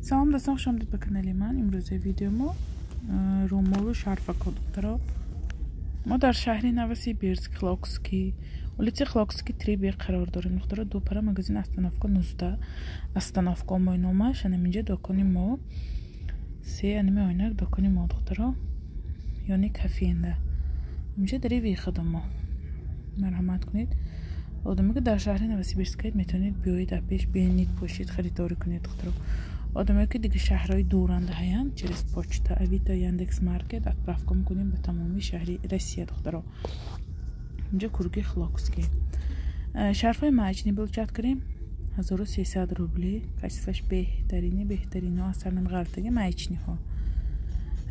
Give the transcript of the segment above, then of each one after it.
Салом дӯстон, хуш омадед ба канали ман. Имрӯзаи видео мо румолу шарфако духтаро. Мо дар шаҳри Новосибирск, Хлокский, улица Хлокский 3Б қарор дорем. Духтаро, ду пара магазин остановка 19, остановка мой номаш, анаминҷа докони мо. Се аними ойнак докони мо духтаро. Ёни кафеинда. Инҷа дари выхода мо. Марҳамат кунед. Одаме ки дар шаҳри Новосибирскаед, метавонед биёед, апеш бинед, пошед, харидорӣ кунед духтаро. Одамое ки дига шаҳрҳои дуранда ҳаянд, через почта, Авито, Яндекс Маркет отправка мекунем ба тамоми шаҳри Россия духтаро. Инҷа круги Хлокский. Шарфҳои маҷни получать кардем 1300 рубли. Качестваш беҳтарини беҳтарино, асарнам ғалтаги маечниҳо.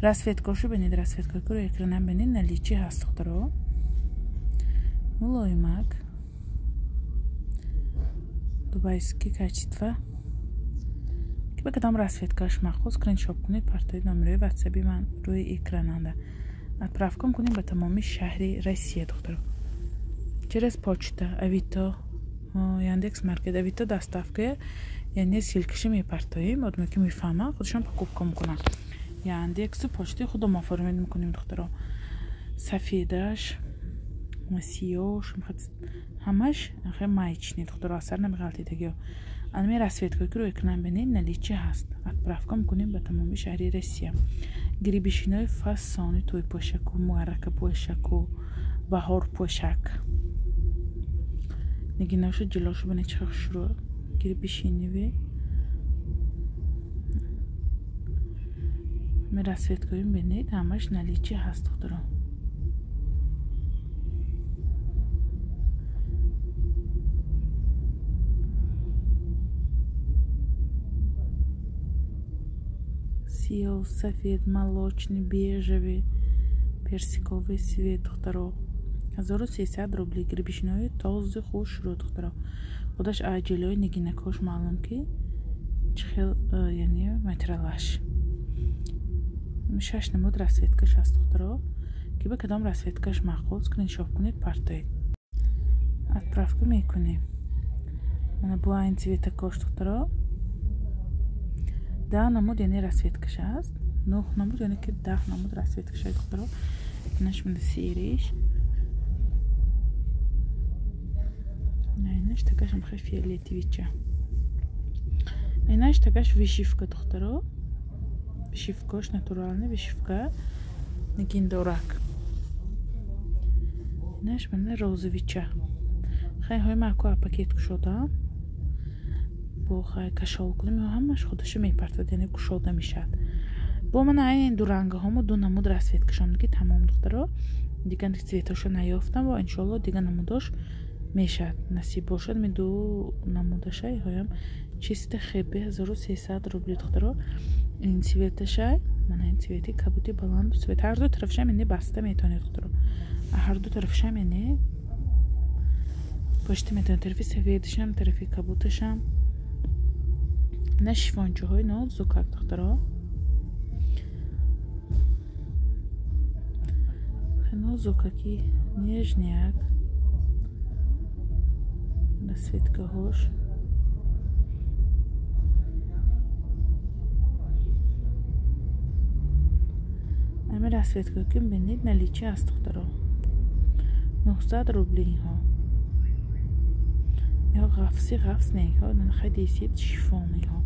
Расцветкошу бинед, расцветкои рӯи экранам бинед, наличии ҳаст духтаро. Мулоимак. Дубайский качество. Ки ба кадом расцветкаш махсус скриншот кунед, партои номерои ватсаби ман рӯи экрананда. Отправка мекунем ба тамоми шаҳри Россия духтаро. Через почта, Авито, Яндекс Маркет, Авито доставка, яъне ссылкаши мепартоем, одаме ки мефаҳманд, худашон покупка мекунанд. Яндексу почтаи худо оформить мекунем духтаро. Сафедаш, сиёш, ҳамаш маечный духтаро, асар намеғалтидагиё. Анами расцветкое ки рӯи экран бинед, наличии ҳаст. Отправка мекунем ба тамоми шаҳри Россия. Гребешинои фасони тӯйпӯшаку, муарракапӯшаку, баҳорпӯшак. Нигиношу ҷилошу бинед чӣ хушрӯ. Гребешиниви. Ами расцветкое бинед, ҳамаш наличии ҳаст духтаро. Сиёҳ, сафед, молочный, бежевый, персиковый цвет духтаро. 1300 рубли. Гребешинои този хушрӯ духтаро. Худаш аз ҷилои нигинакош маълум ки чӣ хел, яъне материалаш. Шаш намуд расцветкаш ҳаст духтаро. Ки ба кадом расцветкаш маъқул, скриншот кунед, партоед. Отправка мекунем. Мана бо айн цветакош духтаро. 10 намуд яъне расцветкаш ҳаст. 9 намуд яъне ки 10 намуд расцветкаш ҳаст духтаро. Инаш мана сериш. Инаш такаш ҳам фиолетовича. Инаш такаш вышивка духтаро. Вышивкош натуральный вышивка. Нигиндорак. Инаш мана розовича. Хайҳои маку пакет кушодам. Бо хай кашол кунем, ҳамаш худашо мепартад, яъне кушода мешавад. Бо ман айн ду рангаҳомо ду намуд расцветкашон ки тамом духтаро. Дигар цветошо наёфтам ва иншоалло дигар намудош мешавад. Насиб бошад, ми ду намудашай ҳоям чисто хебе 1300 рубли духтаро. Ин цветашай, мана ин цвети кабути баланду цвет. Ҳар ду тарафшам яъне баста метавонед духтаро. Ҳар ду тарафшам яъне пошта метавонед, тарафи сафедашам, тарафи кабуташам. На шифончаҳои нозукак духтаро. Нозукаки нежняк. Расцветкаҳош. Ами расцветкаҳо ки бинед, наличии ҳаст духтаро. 900 рубли инҳо. Инҳо ғафси ғафс не, инҳо хадисит шифон инҳо.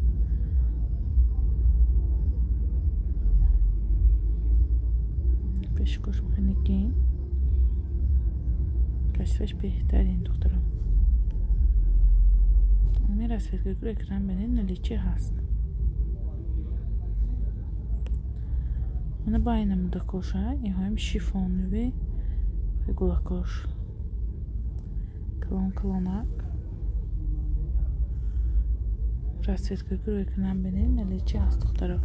Пешкош механики. Качестваш беҳтарин духтаро. Ами расцветкаи рӯи экран бинед, наличии ҳаст. Мана бай намудакоша, инҳоям шифонови гулакош. Калон калонак. Расцветкаи рӯи экран бинед, наличии ҳаст духтаро.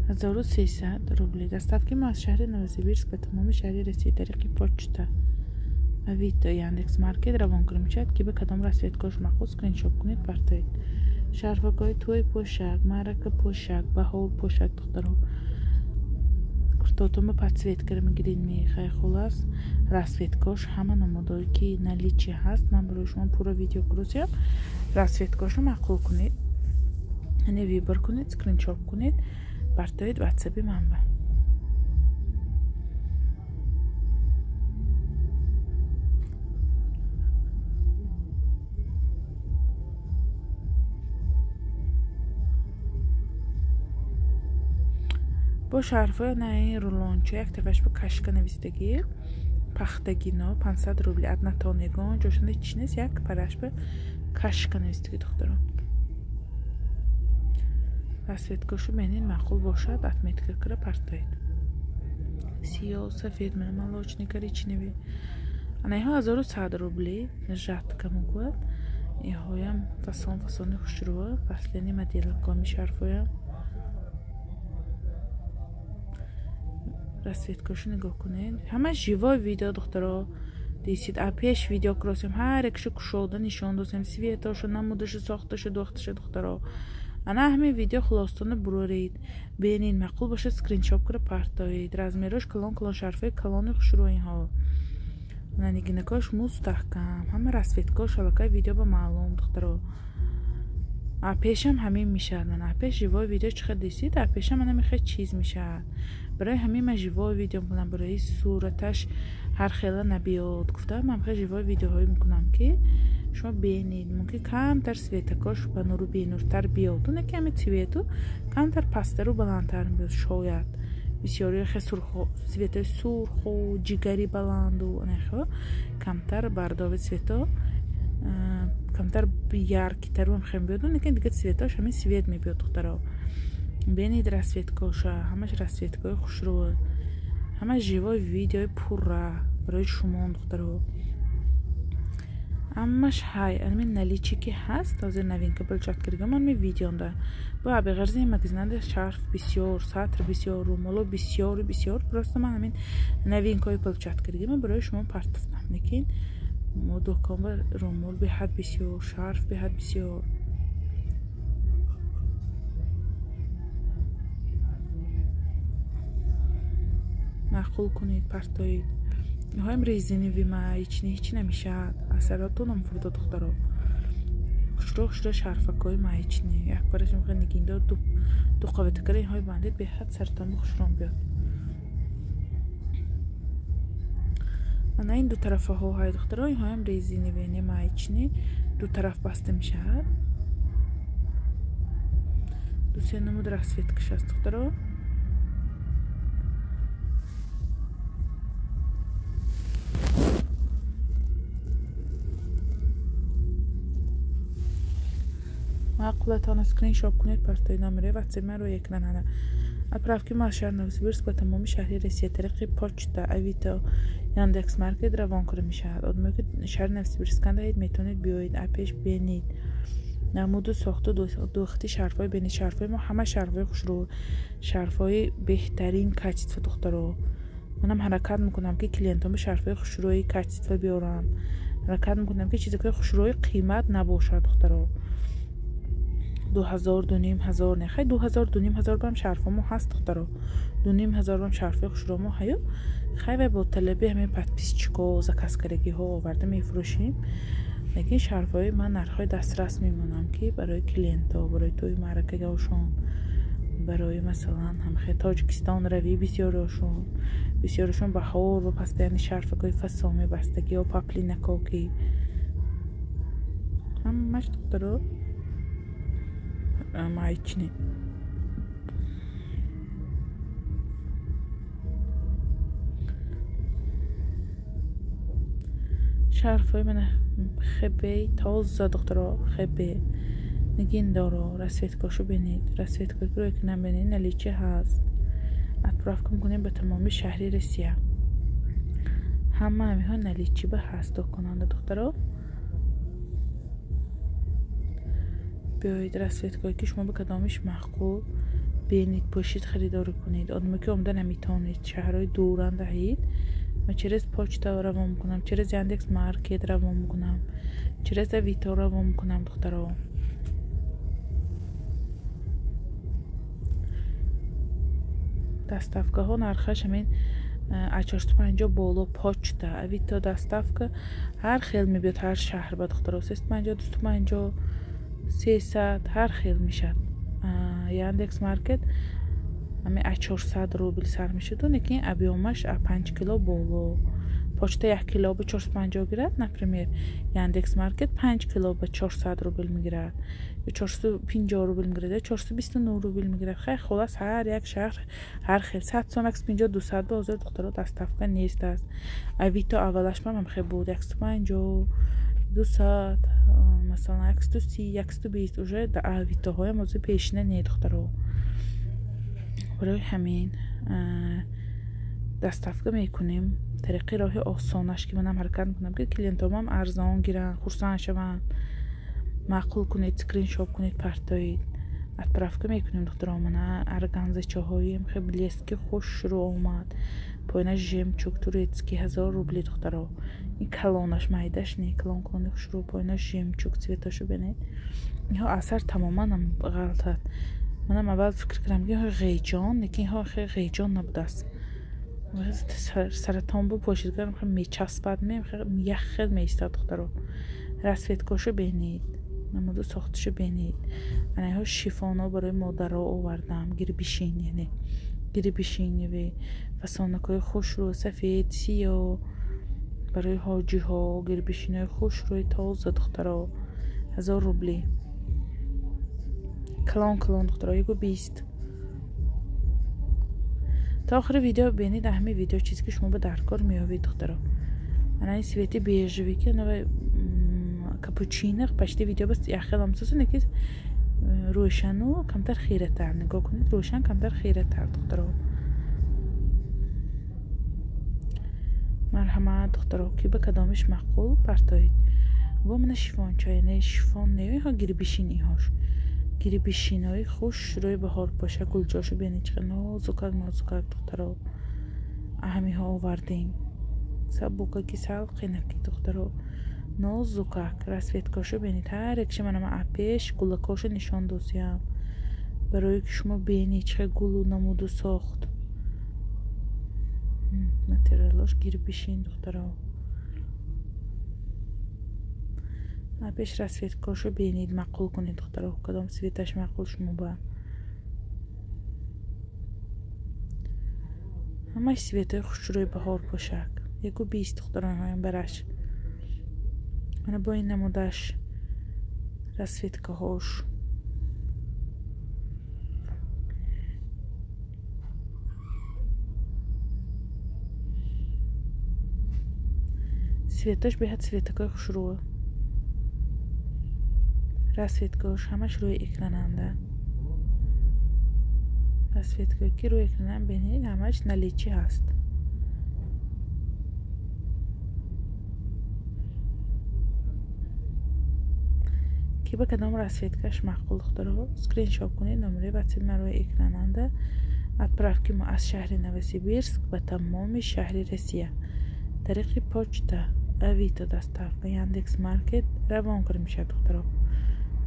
1300 рубли. Доставки мо аз шаҳри Новосибирск ба тамоми шаҳри Россия тариқи почта, Авито, Яндекс Маркет равон кунем мешавад. Ки ба кадом расцветкош махсус скриншот кунед, партоед. Шарфакҳои тӯйпӯшак, маърака пӯшак, баҳор пӯшак духтаро. Куртотонба подсветка мегиред мехай хулас расцветкош ҳама намудое ки наличие ҳаст, ман барои шумо пурра видео курусиям. Расцветкошо маъқул кунед, яъне выбор кунед, скриншот кунед, партоед ватсапи манба. Бо шарфҳои на ин рулонча як тарафаш бо кашка навистагӣ пахтагино 500 рубли однотон ягон ҷошанда ҳеч нест, як параш ба кашка навистагӣ духтаро. Расцветкашу бинед маъқул бошад, отметка кара партоед. Сиёҳ, сафед, мана молочный, коричневый. Ана иҳо 1100 рубли жатка мегӯяд. Иҳоям фасон фасони хушрӯа, последний моделакоми шарфҳоям. Расцветкашу нигоҳ кунед. Ҳама живой видео духтаро дисид. А пеш видео кросем, ҳар якшу кушода нишон досем, цветошу, намудашу, сохташу, духташу духтаро. Ана ҳамин видео хулосатонро буроред. Бинед маъқул бошад, скриншот кара партоед. Размерош калон калон, шарфҳои калони хушрӯ инҳо. Мана нигинакош мустаҳкам. Ҳама расцветкош аллакай видео ба маълум духтаро. А пешам ҳамин мешавад. Мана пеш живой видео чӣ хел дисид, а пешам ана мехел чиз мешавад. Барои ҳамин ман живой видео мекунам, барои сураташ ҳар хела набиёд гуфта ман хел живой видеоҳое мекунам ки шумо бинед. Мумкин камтар светакош ба нуру бенуртар биёд, не ки ҳамин цвету камтар пасттару баландтар мебиёд. Шояд бисёриҳо хел сурхо, цветои сурху ҷигари баланду нехо камтар бардови цвето камтар яркитару хел мебиёд, лекин дига цветош ҳамин свет мебиёд духтаро. Бинед расцветкоша, ҳамаш расцветкаи хушрӯ, ҳамаш живой видеои пурра барои шумо духтаро. Ҳамаш ҳай ҳамин наличие ки ҳаст, ҳозир новинка пулчат кардагам ҳамин видеонда. Бо абиғарзи магазинада шарф бисёр, сатр бисёр, румоло бисёру бисёр. Просто ман ҳамин новинкаҳои пулчат кардагам барои шумо партофтам. Лекин мо дуконба румол беҳад бисёр, шарф беҳад бисёр. Маъқул кунед, партоед. Иҳоям резиновый маечный, ҳеч намешавад. Асаратонам фурда духтаро. Хушрӯ хушрӯ шарфакҳои маечный. Як параш мехоҳед нигиндор ду қаватакара иҳои бандед беҳад саратон хушрӯ биёд. Ана ин ду тарафаҳо ҳай духтаро, иҳоям резиновый, не маечный, ду тараф баста мешавад. Ду се намуд расцветкаш аст духтаро. Маъқулатон скриншот кунед, партои номери ватсапи ман рӯи экран ҳана. Отправки мо аз шаҳри Новосибирск ба тамоми шаҳри Россия тариқи почта, Авито, Яндекс Маркет равон карда мешавад. Одамое ки шаҳри Новосибирсканд ҳаед, метавонед биёед, апеш бинед. Намуду сохту духти шарфҳои бинед. Шарфҳои мо ҳама шарфҳои хушрӯ, шарфҳои беҳтарин качество духтаро. Манам ҳаракат мекунам ки клиентонба шарфҳои хушрӯи качество биёрам. Ҳаракат мекунам ки чизакои хушрӯи қимат набошад духтаро. 2000, 2500 не, хай 2000, 2500 бам шарфҳомо ҳаст духтаро. 2500 бам шарфҳои хушрӯмо ҳаю. Хай вай бо талаби ҳамин подписчико, заказкардагиҳо оварда мефурӯшем. Лекин шарфҳои ман нархҳои дастрас мемонам ки барои клиентҳо, барои тӯи маъракаҳошон, барои масалан ҳамхе Тоҷикистон равӣ бисёриҳошон, бисёриҳошон баҳор ва постоянни шарфакҳои фасон мебастагиҳо, паплинако ки ҳамаш духтаро маечный. Шарфҳои мана хебе тоза духтаро, хебе нигиндоро, расцветкашу бинед. Расцветкаро ки набинед, наличие ҳаст. Отправка мекунем ба тамоми шаҳри Россия. Ҳама ҳаминҳо наличие ба ҳаст дуконанда духтаро. Биёед расцветкое ки шумо ба кадомиш маъқул бинед, пӯшид, харидорӣ кунед. Одаме ки омада наметавонед, шаҳрҳои дуранд ҳаед, ман через почта равон мекунам, через Яндекс Маркет равон мекунам, через Авито равон мекунам духтаро. Доставкаҳо нархаш ҳамин аз 450 боло почта, Авито доставка ҳар хел мебиёд ҳар шаҳр ба духтаро 350, 250, 300 ҳар хел мешад. Яндекс Маркет ҳамин аз 400 рубл сар мешуду, лекин объёмаш аз 5 кило боло. Почта 1 кило ба 450 гирад, например, Яндекс Маркет 5 кило ба 400 рубл мегирад, ё 450 рубл мегирад, ё 429 рубл мегирад. Хай холас ҳар як шаҳр ҳар хел 100 сом, 150, 200 ба ҳозир духтаро доставка нест аст. Авито аввалаш ман хел буд 150, 200, масалан 130, 120 уже Авитоҳоям ҳозир пешина не духтаро. Барои ҳамин доставка мекунем тариқи роҳи осонаш, ки манам ҳаракат мекунам ки клиентомам арзон гиранд, хурсанд шаванд. Маъқул кунед, скриншот кунед, партоед. Отправка мекунем духтаро. Мана органзачаҳои хел блески хушрӯ омад. Поинаш жемчуг турецкий 1000 рубли духтаро. Ин калонаш майдаш не, калон калони хушрӯ, поинаш жемчуг цветашо бинед. Инҳо асар тамоман ғалтад. Манам аввал фикр кардам ки инҳо ғейҷон, лекин инҳо хеле ғейҷон набудааст. Саратон бу пошидгар мечаспад, ях хел меистад духтаро. Расцветкошо бинед, намуду сохташо бинед. Ана инҳо шифоно барои модаро овардам, гирбишин, яъне гирбишиневи фасонакҳои хушрӯ, сафед, сиё барои ҳоҷиҳо, гирбишинои хушрӯи тоза духтаро 1000 рубли. Калон калон духтаро 120. Та охири видео бинед, ҳамин видео чизе ки шумо ба даркор меёбед духтаро. Ана ин цвети бежевый ки ана капучино почти видео бас як хел ҳамсоса, лекин рӯшану камтар хиратар. Нигоҳ кунед, рӯшан камтар хиратар духтаро. Марҳамат духтаро, ки ба кадомиш маъқул партоед. Бо мана шифонча, яъне шифон не, инҳо гирбишин, инҳош гирбишинои хуш рӯи баҳорпоша, гулчошо бинед чӣ қадр нозукак нозукак духтаро. Ҳаминҳо овардем. Сабукаки салқинаки духтаро, нозукак расцветкошо бинед. Ҳар якша мана ман апеш гулакошо нишон досиям барое ки шумо бинед чӣ қадр гулу намуду сохт. Материалош гирбишин духтаро. Пеш расцветкошо бинед, маъқул кунед духтаро, кадом цветаш маъқул шумо ба. Ҳамаш цветҳои хушрӯи баҳорпошак. 120 духтаро инҳоям бараш. Мана бо ин намудаш расцветкаҳош. Цветош беҳад цветакҳои хушрӯ. Расцветкаҳош ҳамаш рӯи экрананда. Расцветкаҳое ки рӯи экранам бинед, ҳамаш наличи ҳаст. Ки ба кадом расцветкаш маъқул духтаро, скриншот кунед, номери ватсап ман рӯи экрананда. Отправки мо аз шаҳри Новосибирск ба тамоми шаҳри Россия тариқи почта, Авито доставка, Яндекс Маркет равон карда мешавад духтаро.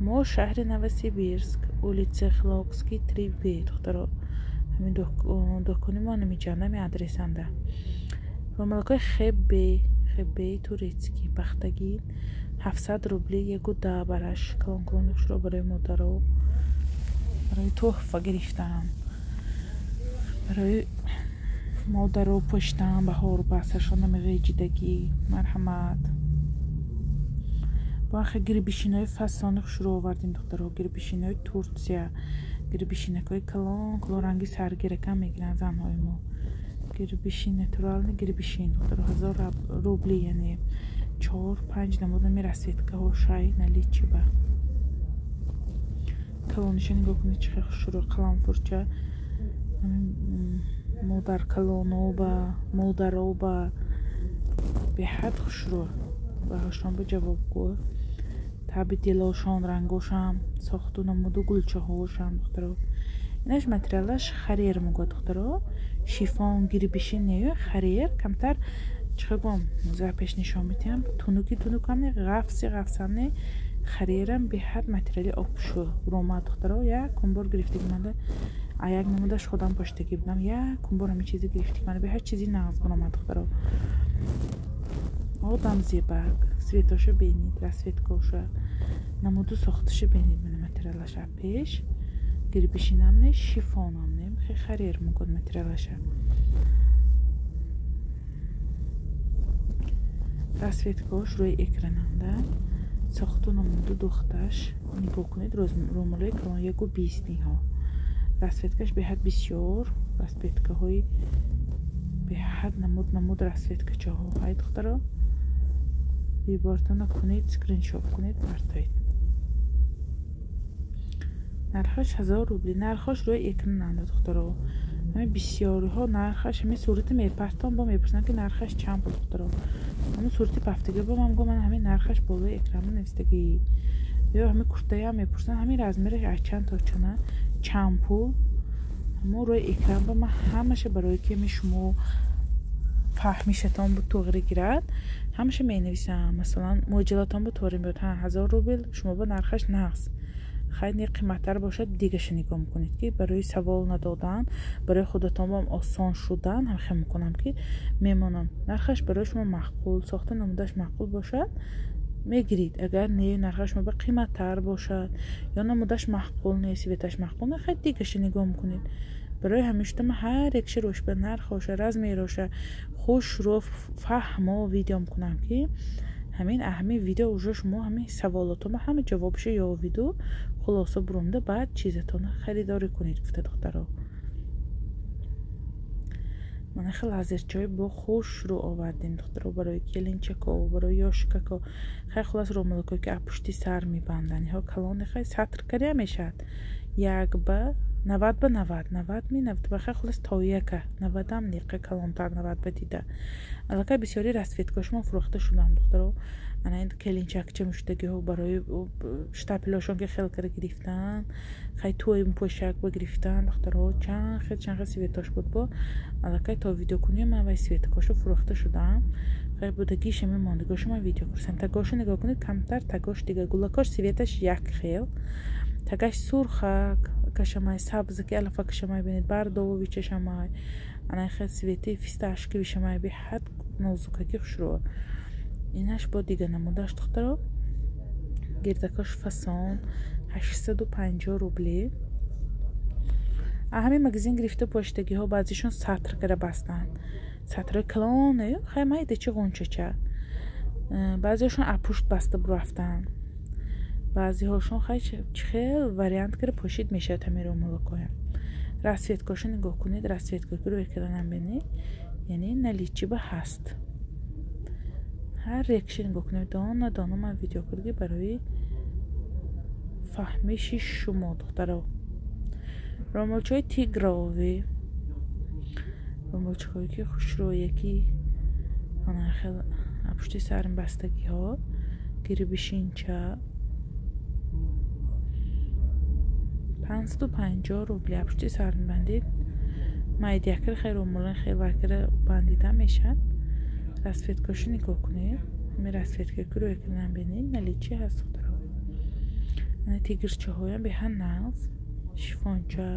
Мо шаҳри Новосибирск, улица Хлокский 3Б духтаро. Ҳамин дукони мо намиҷанда, ҳамин адресанда. Румалакҳои ХБ, ХБ турецкий, пахтагин 700 рубли, 1,10 бараш. Калон калони хушро барои модаро, барои тӯҳфа гирифтам, барои модаро пӯштам баҳор ба саршон намеғеҷидагӣ. Марҳамат. Бо ахи гирбишинои фасони хушрӯ овардем духтаро. Гирбишинои Турсия, гирбишинакҳои калон калон ранги саргиракам мегиранд занҳои мо. Гирбишин натурални гирбишин духтаро 1000 рубли, яъне 4-5 намуд ҳамин расцветкаҳо шай наличи ба. Калониша нигоҳ кунед чӣ хел хушрӯ, қаламфурча модаркалоноба, модароба беҳад хушрӯ. Баҳошон ба ҷавобгӯ. Таби дилошон, рангошам, сохту намуду гулчаҳошам духтаро. Инаш материалаш харер мегӯяд духтаро. Шифон гирбишин не, харер камтар чӣ гӯям, запеш нишон медиҳам. Тунуки тунукам не, ғафси ғафсам не, Харирам беҳад материали обшу ромад духтаро. Якум бор гирифтагӣ манда, а як намудаш худам поштагӣ будам. Якум бор ҳамин чизи гирифтагӣ манда, беҳад чизи нағз баромад духтаро. Одам зебак, цветоша бинед, расцветкоша, намуду сохташа бинед. Мана материалаша пеш гирбишинам не, шифонам не, хе харир мукун материалаша. Расцветкош рӯи экрананда, сохту намуду духташ нигоҳ кунед. Рӯмолои калон 1,20 ниҳо. Расцветкаш беҳад бисёр, расцветкаҳои беҳад намуд намуд расцветкачаҳо. Ҳай духтаро, вибортона кунед, скриншот кунед, партоед. Нархаш 1000 рубли. Нархаш рӯи экрананда духтаро. Ҳамин бисёриҳо нархаш ҳамин сурати мепартон бо мепурсанд, ки нархаш чанд пул духтаро. Ҳамин сурати пафтагӣ бо ман гум, ҳамин нархаш болои экран навистагӣ. Ё ҳамин куртаям мепурсанд, ҳамин размераш аз чанд то чана, чанд пул. Ҳамон рӯи экран ба ман ҳамаша барои ки ҳамин шумо фаҳмишатон бу туғри гирад, ҳамаша менависам. Масалан, муоҷилатон бу туғри меояд, ҳа 1000 рубл шумо ба нархаш нағз. Хай не қиматтар бошад, дигаша нигоҳ мекунед, ки барои савол надодан, барои худатон бам осон шудан ҳам хел мекунам, ки мемонам. Нархаш барои шумо маъқул, сохта намудаш маъқул бошад, мегирид. Агар не, нархаш шумо ба қиматтар бошад ё намудаш маъқул не, светаш маъқул не, хай дигаша нигоҳ мекунед. Барои ҳамеша ман ҳар якша рӯш ба нархоша, размероша хушрӯ фаҳмо видео мекунам, ки ҳамин ҳамин видео уже шумо ҳамин саволотома ҳама ҷавобша ёвиду хулоса бурумда баъд чизатонро харидорӣ кунед гуфта духтаро. Мана хел лазерчаҳои бо хушрӯ овардем духтаро, барои келинчако, барои ёшикако. Хай хулас рӯмолакое ки аз пушти сар мебанданд. Иҳо калони хай сатр кария мешавад. Як ба 90 ба 90, 90 ми 90 ба хай хулас то яка, 90 ам неқа калонтар 90 ба дида. Аллакай бисёри расцветкошмон фурӯхта шудам духтаро. Ана ин келинчакча муштагиҳо барои штапелошон ки хел кара гирифтан, хай тӯи пӯшак ба гирифтан духтаро. Чанд хел чанд хел светош буд бо аллакай то видеокунӣ ман вай светкошо фурӯхта шудам. Хай будагиш ҳамин мондагошо ман видео курсам. Тагошо нигоҳ кунед, камтар тагош дига гулакош светаш як хел. Тагаш сурхак кашамай, сабзаки алафа кашамай бинед, бардовови чашамай. Ана хел свети фисташки вишамай, беҳад нозукаки хушрӯ. Инаш бо дига намудаш духтаро. Гирдакош фасон 850 рубли. А ҳамин магазин гирифта поштагиҳо баъзишон сатр кара бастанд. Сатрҳои калоне, хай майда чи ғунчача. Баъзеҳошон апушт баста бурафтанд. Баъзеҳошон хай чӣ хел вариант кара пошид мешавад ҳамин рӯмолакоям. Расцветкошо нигоҳ кунед, расцветкои рӯи экранам бинед, яъне наличи ба ҳаст. Ҳар якша нигоҳ кунед, дона дона ман видео кардаги барои фаҳмиши шумо духтаро. Рӯмолчаҳои тигрови, рӯмолчаҳое ки хушрӯе, ки ана хел пушти сарм бастагиҳо, гирбишинча 550 рубли пушти сарм бандид. Майдиякир хел рӯмолан хел вакира бандида мешавад. Расцветкошо нигоҳ кунед, ҳамин расцветка ки рӯи экранам бинед, наличи ҳаст духтаро. Ана тигрчаҳоям беҳад нағз, шифонча.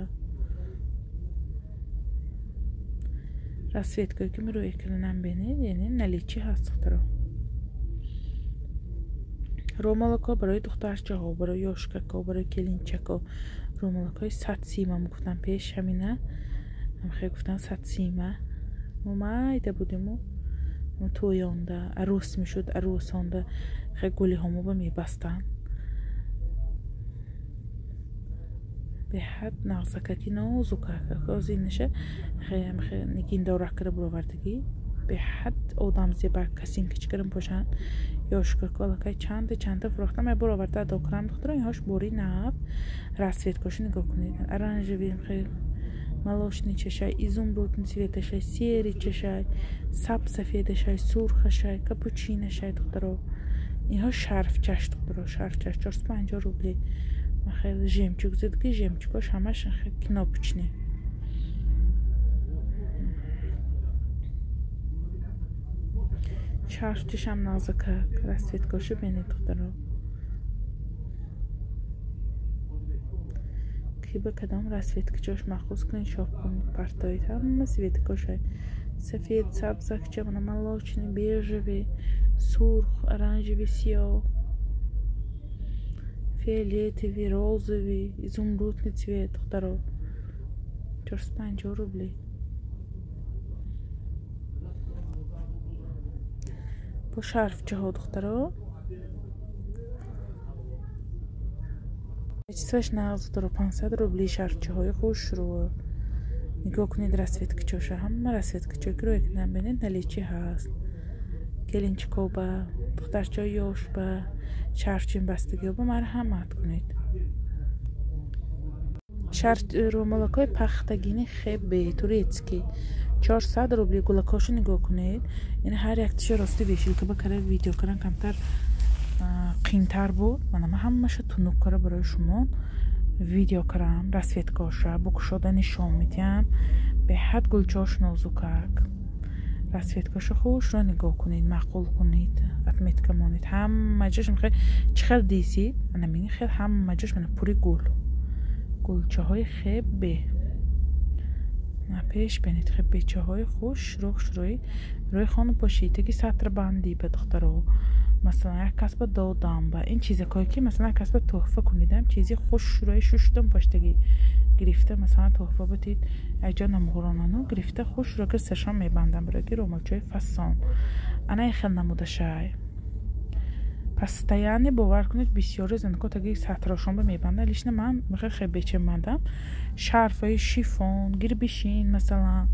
Расцветкое ки рӯи экранам бинед, яъне наличи ҳаст духтаро. Рӯмолакҳо барои духтарчаҳо, барои ёшкако, барои келинчако. Рӯмолакҳои садсима гуфтам пеш ҳамина, ҳамхел гуфтам садсима. Мо майда будиму тӯёнда арӯс мешуд, арӯсонда хел гулиҳомо ба мебастанд. Беҳад нағзакаки нозукак озинаша нигиндорак кара буровардагӣ. Беҳад одам зебак касинкичкарам пошанд. Ёшкако аллакай чанда чанда фурӯхтам, я буроварда адо кунам духтаро. Инҳош бори нав. Расцветкошо нигоҳ кунед, оранжевый хел молочный чашай, изумрудный цветашай, серый чашай, саб сафедашай, сурхашай, капучинашай духтаро. Инҳо шарфчаш духтаро, шарфчаш 450 рубли. Хел жемчуг зад, ки жемчугош ҳамаш кнопочный. Шарфчашам нозукак, расцветкошо бинед духтаро. Ки ба кадом расцветкачош маъқул скриншот кунед, партоед. Ҳама цветкошай. Сафед, сабзакча, мана молочный, бежевый, сурх, оранжевый, сиёҳ, фиолетовый, розовый, изумрудный цвет, духтаро. 450 рубли. Бо шарфчаҳо, духтаро. Качествоаш нағз, духтаро, 500 рубли шарфчаҳои хушрӯ. Нигоҳ кунед расцветкачоша, ҳама расцветкачое ки рӯи экран бинед наличи ҳаст. Келинчикоба, духтарчаҳои ёшба, шарфчин бастагиёба марҳамат кунед. Румолакҳои пахтагини хебе турецкий 400 рубли. Гулакҳошо нигоҳ кунед. Ин ҳар яктиша рости вешилкаба кара видео кардан камтар қиинтар буд. Мана ман ҳамаша тунук кара барои шумо видео карам, расцветкаоша бо кушода нишон медиҳам. Беҳад гулчаош нозукак. Расцветкаошо хушро нигоҳ кунед, маъқул кунед, отметка монед. Ҳама ҷош мехоҳед чӣ хел дисид, ана мини хел ҳама ҷош мана пури гул. Гулчаҳои хебе. Пеш бинед хебечаҳои хушрӯ, хушрӯи рӯи хонапошӣ, таги сатрбандӣ ба духтаро. Масалан, як кас ба додам ба ин чизакое ки масалан як кас ба тӯҳфа кунидам, чизи хушрӯи шуштум поштагӣ гирифта, масалан тӯҳфа бутид, якҷо намуғронану гирифта хушрӯ ки саршон мебандам барои ки рӯмолчаҳои фасон. Ана ин хел намудашай. Постоянно бовар кунед, бисёри занко таги сатрошон ба мебандам. Лично ман мехоҳам хебеча мебандам. Шарфҳои шифон, гирбишин, масалан,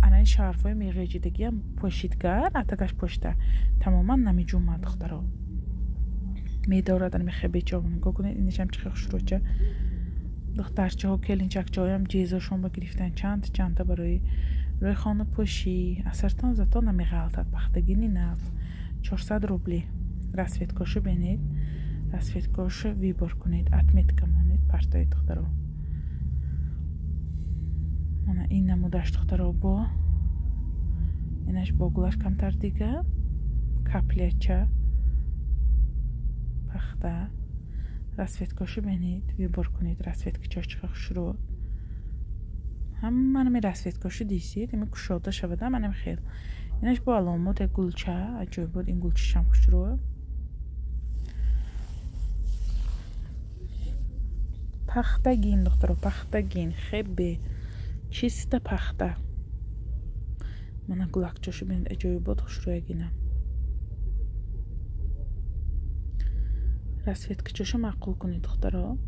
ана ин шарфҳои меғеҷидагиам пӯшидгар, атагаш пӯшида. Тамоман намеҷумад, духтаро. Медорад ана хебечаҳо. Нигоҳ кунед, инашам чӣ хел хушрӯча. Духтарчаҳо, келинчакчаҳоям ҷезошон ба гирифтан чанд чандта барои рӯи хонапӯшӣ. Асартон зато намеғалтад, пахтагини нав. 400 рубли. Расцветкаошо бинед, расцветкаошо выбор кунед, отметка монед, партоед, духтаро. Мана ин намудаш, духтаро, бо инаш бо гулаш камтар дига, капляча, пахта. Расцветкаошо бинед, выбор кунед, расцветкачош чӣ хушрӯ. Ҳама нами расцветкаошо дисид, ами кушода шавада, манам хел. Инаш бо аломот як гулча, аҷоиб буд, ин гулчашам хушрӯ. Пахтагин, духтаро, пахтагин, хебе, чиста пахта. Мана гулакчошо бинед, аҷоибот хушрӯягина. Расцветкачошо маъқул кунед, духтаро.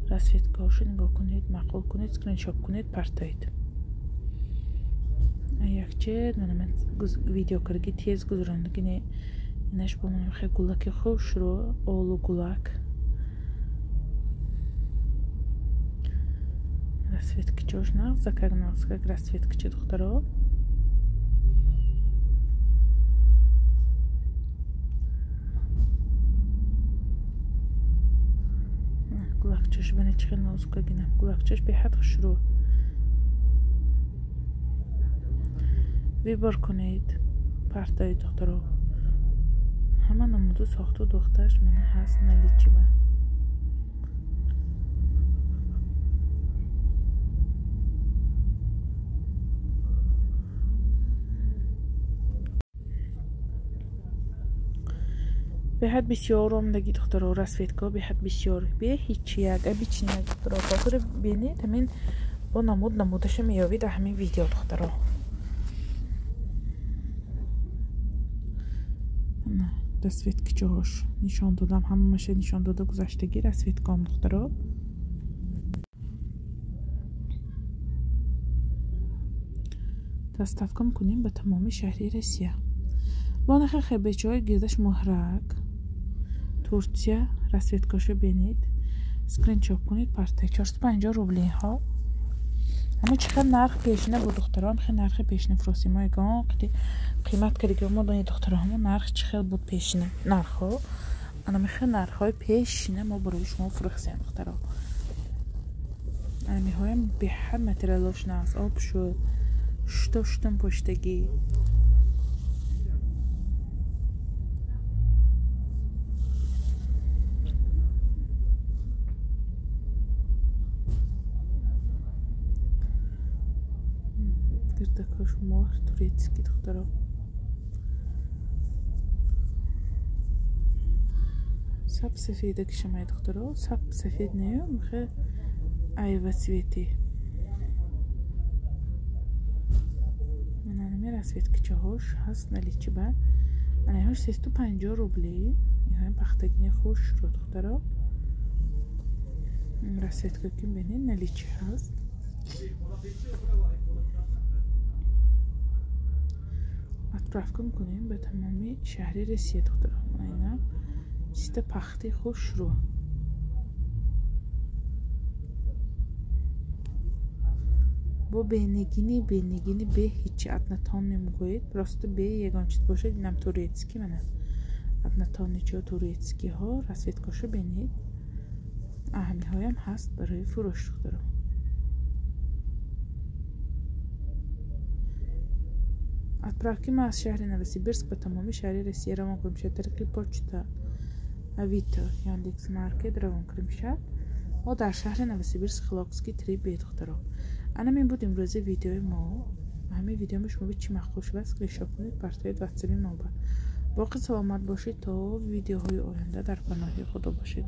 Расцветкаошо нигоҳ кунед, маъқул кунед, скриншот кунед, партоед. Якче мана ман видео кардаги тез гузарондагӣ не. Инаш бо мана хел гулаки хушрӯ, олу гулак. Расцветкачош нағзакак, нағзакак расцветкача, духтаро. Гулакчаш бинед чӣ хел нозукагина. Гулакчаш беҳад хушрӯ. Выбор кунед, партоед, духтаро. Ҳама намуду сохту духташ мана ҳаст наличиба. Беҳад бисёр омдагӣ, духтаро, расцветкаҳо беҳад бисёр. Бе ҳичи як, абични як, духтаро. Хотири бинед, ҳамин бо намуд намудаша меёбед ҳамин видео, духтаро. Расцветкачаҳош нишон додам, ҳамаша нишон дода гузаштагӣ расцветкаом, духтаро. Доставка мекунем ба тамоми шаҳри Россия. Бо нахи хебечаҳои гирдаш муҳрак, Турсия, расцветкаошо бинед, скриншот кунед, партоед. 450 рубли ҳо. Ама чӣ хел нарх пешина буд, духтаро, ам хел нархи пешина фурӯхтем. Мо ягон қимат кардагӣ мо донед, духтаро, ҳамон нарх чӣ хел буд пешина нархҳо. Ана мехел нархҳои пешина мо барои шумо фурӯхтем, духтаро. Ана меҳоям беҳад материалош нағз, об шуд, шуто шутум пӯштагӣ. Муҳр турецкий, духтаро. Саб сафеда кишамай, духтаро. Саб сафед не, михе айва цвети. Мананами расцветкичаҳош ҳаст наличии ба. Анаҳош 350 рубли. Иҳоям пахтагини хушро, духтаро. Расцветка ки бинед, наличии ҳаст. Отправка мекунем ба тамоми шаҳри Россия, духтаро. Айна чиста пахти хушрӯ. Бо бенегини, бенегини, бе ҳичи однотонный мегӯед, просто бе ягон чиз бошад, инам турецкий, мана однотонный чо турецкийҳо, расцветкошо бинед. Аҳамиҳоям ҳаст барои фурӯш, духтаро. Отправки ма аз шаҳри Новосибирск ба тамоми шаҳри Россия равон кунем шуд тариқи почта, Авито, Яндекс Маркет равон кунем шуд. Мо дар шаҳри Новосибирск, Хилокский 3Б, духтаро. Ана мин буд имрӯзи видеои мо. Ҳамин видеои шумо чӣ маъқул шудааст, скриншот кунед, партоед ватсаби мо ба. Боқӣ саломат бошед, то видеоҳои оянда дар паноҳи Худо бошед.